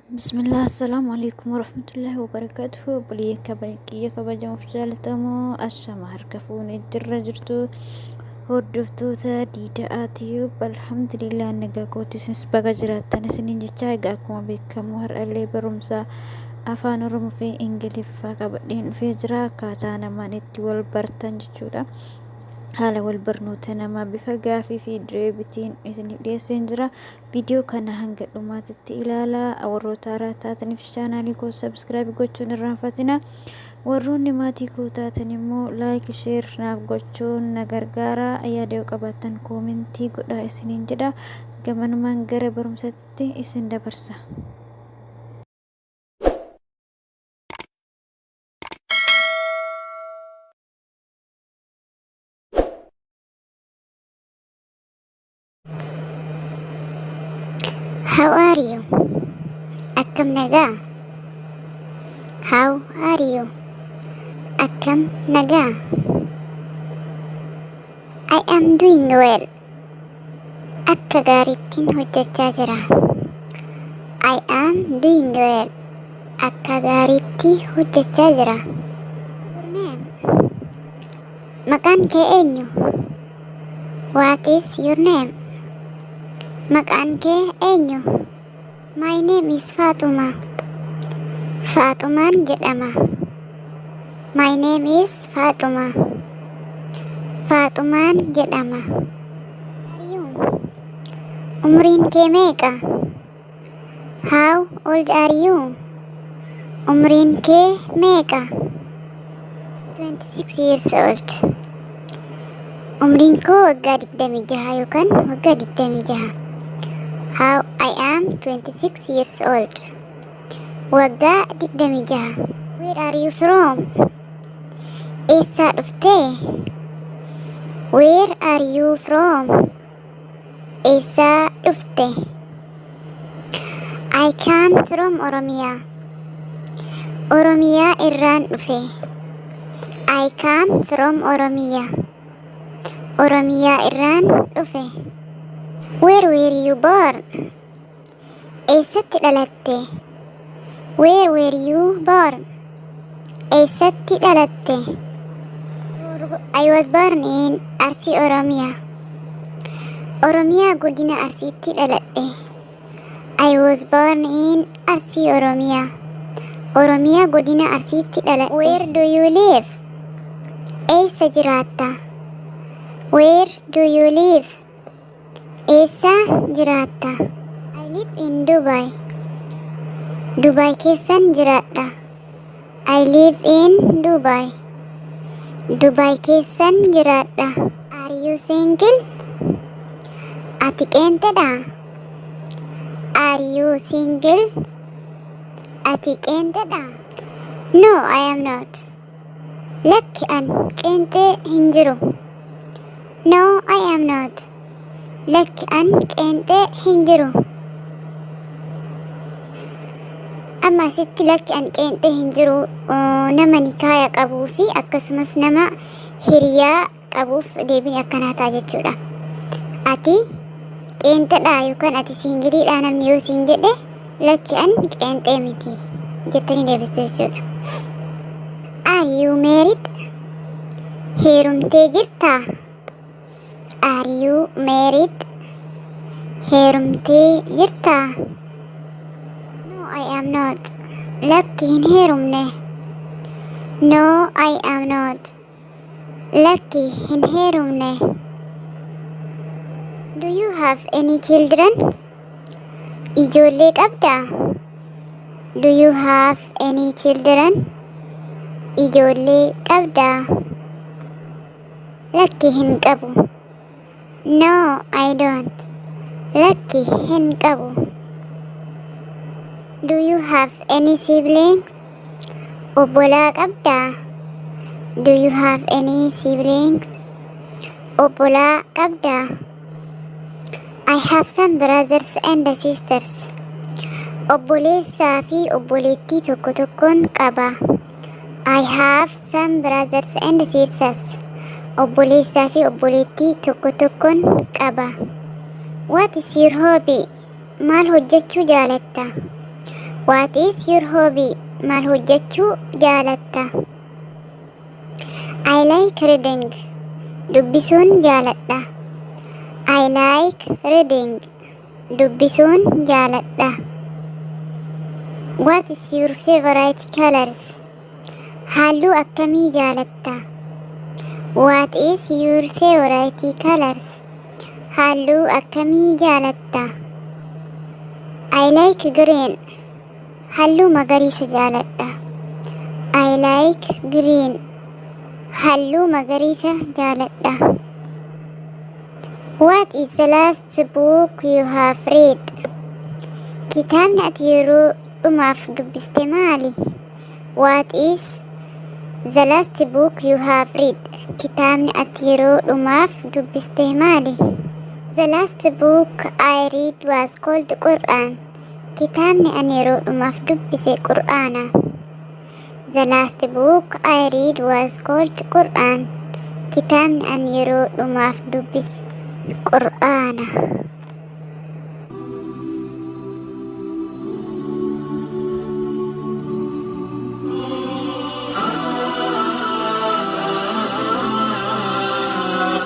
Bismillah, assalaamu alaikum warahmatullahi wabarakatuhu. Obboleeyyan kiyya kabajamuuf jaalatamoo, ashama harka fuunee jirra jirtu hordoftoota Diida'aatiyyuu. Alhamdulillah, nagaa kooti, isinis baga jiraattan isiniin jechaa. Egaa akkuma beekamu har'allee barumsa Afaan Oromoo fi Ingiliffaa qabadheen dhufee jira, akkaataa namaan itti wal bartan jechuudha. Haala wal barnoota namaa bifa gaafii fi deebiitiin isiniif dhiyeesseen jira. Viidiyoo kana hanga dhumaatitti ilaalaa. Warroota haaraa taataniif chaanaalii koo subscribe gochuun irraanfatina. Warroonni maatii koo taatan immoo like, share naaf gochuun na gargaara. Yaada yoo qabaattan koomentii godhaa isiniin jedha. Gamanumaan gara barumsaatti isin dabarsa. How are you? Akkam nagaa? How are you? Akkam nagaa? I am doing well. Akka gaariittiin hojjechaa jira. I am doing well. Akka gaariitti hojjechaa jira. Your name? Maqaan kee eenyu? What is your name? Maqaan kee eenyu? My name is Fatuma. Faaxumaan jedhama. My name is Fatuma. Faaxumaan jedhama. Are you? Umriin kee meeqa? How old are you? Umriin kee meeqa? 26 years old. Umriin koo waggaa 26 yookaan waggaa 26. How I am 26 years old. Waggaa 26. Where are you from? Eessaa dhuftee? Where are you from? Eessaa dhufte? I come from Oromiyaa. Oromiyaa irraan dhufe. I come from Oromiyaa. Oromiyaa irraan dhufe. Where were you born? Eessatti dhalatte? Where were you born? Eessatti dhalatte? I was born in Arsii, Oromiyaa. Oromiyaa godina Arsiitti dhaladhe. I was born in Arsii, Oromiyaa. Oromiyaa godina Arsiitti dhaladhe. Where do you live? Eessa jiraatta? Where do you live? Eessa jiraatta? I live in Dubai. Dubai keessan jiraadha. I live in Dubai. Dubai keessan jiraadha. Are you single? Ati qeenxedha? Are you single? Ati qeenxedha? No, I am not. Lakki, an qeenxee hin jiru. No, I am not. Lakki, an qeenxee hin jiru. Amma asitti lakki an qeenxee hin jiru nama nikaaya qabuu fi akkasumas nama hiriyaa qabuuf deebiin akkanaa ta'a jechuudha. Ati qeenxedha yookaan ati singleiidha namni yoo siin jedhe, lakki an qeenxee miti jettanii deebistu jechuudha. Are you married? Heerumtee jirtaa? Are you married? Heerumtee jirtaa? No, I am not. Lakki, hin heerumne. No, I am not. Lakki, hin heerumne. Do you have any children? Ijoollee qabdaa? Do you have any children? Ijoollee qabdaa? Lakki, hin qabu. No, I don't. Lakki, hin qabu. Do you have any siblings? Obbolaa qabdaa? Do you have any siblings? Obbolaa qabdaa? I have some brothers and sisters. Obboleessaa fi obboleettii tokko tokkoon qaba. I have some brothers and sisters. Obboleessaa fi obboleettii tokko tokkoon qaba. What is your hobby? Maal hojjechuu jaalatta? What is your hobby? Maal hojjechuu jaalatta? I like reading. Dubbisuun jaaladha. I like reading. Dubbisuun jaaladha. What is your favorite colors? Halluu akkamii jaalatta? What is your favorite colors? Halluu akkamii jaalatta? I like green. Halluu magariisa jaaladha. I like green. Halluu magariisa jaaladha. What is the last book you have read? Kitaabni ati yeroo dhumaaf dubbiste maali? What is the last book you have read? Kitaabni ati yeroo dhumaaf dubbiste maali? The last book I read was called Quran. Kitaabni ani yeroo dhumaaf dubbise Qur'aana. The last book I read was called Quran. Kitaabni ani yeroo dhumaaf dubbise Qur'aana.